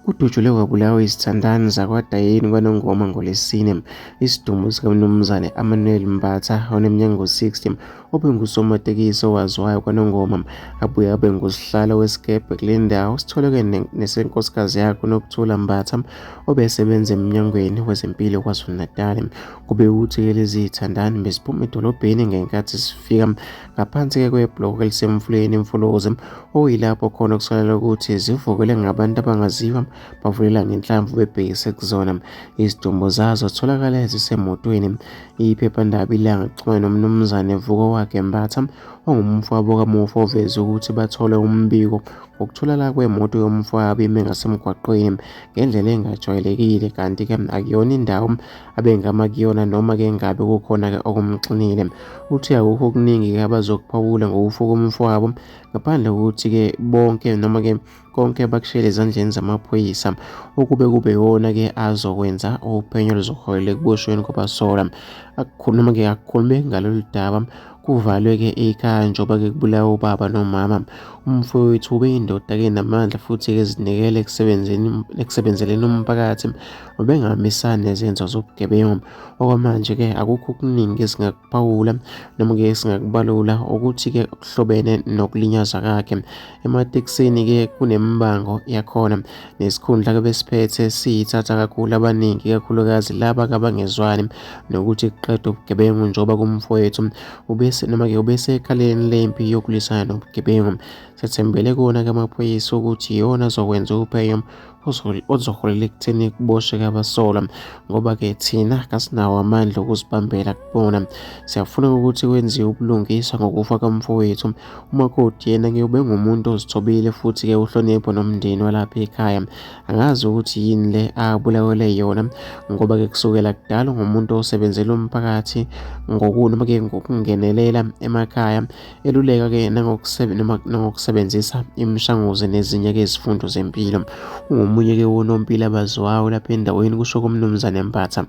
Kudutshulwe kwabulawa izithandani zakwaDayeni kwaNongoma ngoLwesine. Isidumbu sikaMnumzane Amanuel Mbatha oneminyaka engu-60 obengusomatekisi owaziwayo kwaNongoma abuye abe ngusihlalo wesikebhe kule ndawo sitholeke nesenkosikazi yakhe uNokuthula Mbatha obesebenza eMnyangweni wezeMpilo KwaZulu-Natal. Kube ukuthi-ke lezi zithandani beziphuma edolobheni ngenkathi zifika ngaphansi-ke kwebhloko elisemfuleni iMfolozi okuyilapho khona kusolakala ukuthi zivukele ngabantu abangaziwa bavulela ngenhlamvu bebhekise kuzona. Izidumbu zazo zitholakale zisemotweni. Iphephandaba iLanga lixhumane noMnumzane Vukowakhe Mbatha ongumfowabo kamufi oveze ukuthi bathole umbiko ngokutholakala kwemoto yomfowabo ime ngasemgwaqweni ngendlela engajwayelekile kanti-ke akuyona indawo abengama kuyona noma-ke ngabe kukhona-ke okumxinile. Uthe akukho okuningi-ke abazokuphawula ngokufa komfowabo ngaphandle kokuthi-ke bonke noma-ke konke bakushiyele ezandleni zamaphoyisa ukube kube iwona-ke azokwenza uphenyo oluzoholela ekuboshweni kwabasolwa. Noma-ke akukhulumeki ngalolu daba kuvalwe-ke ikhaya njengoba-ke kubulawa ubaba nomama. Umfowethu ubeyindoda-ke enamandla futhi-ke ezinikele ekusebenzeni ekusebenzeleni umphakathi ubengahambisani nezenzo zobugebengu. Okwamanje-ke akukho okuningi esingakuphawula noma-ke esingakubalula ukuthi-ke kuhlobene nokulinyazwa kwakhe. Ematekisini-ke kunemibango yakhona nesikhundla-ke besiphethe siyithatha kakhulu abaningi ikakhulukazi laba abangezwani nokuthi kuqedwe ubugebengu njengoba kumfowethu ubese noma-ke ubesekhaleni lempi yokulwisana nobugebengu. Sethembele kuwona-ke amaphoyisa ukuthi iwona azokwenza uphenyo ozoholela ekutheni kuboshwe abasolwa ngoba-ke thina kasinawo amandla okuzibambela kubona. Siyafuna ukuthi kwenziwe ubulungiswa ngokufa kamfowethu. Umakoti yena-ke ubengumuntu ozithobile futhi-ke uhlonipha nomndeni walapha ekhaya. Angazi ukuthi yini le abulawele yona ngoba-ke kusukela kudala ungumuntu osebenzela umphakathi noma-ke ngokungenelela emakhaya Eluleka-ke nangokusebenzisa imishanguzo nezinye-ke izifundo zempilo. Ungomunye-ke wonompilo abaziwayo lapha endaweni, kusho kuMnumzane Mbatha.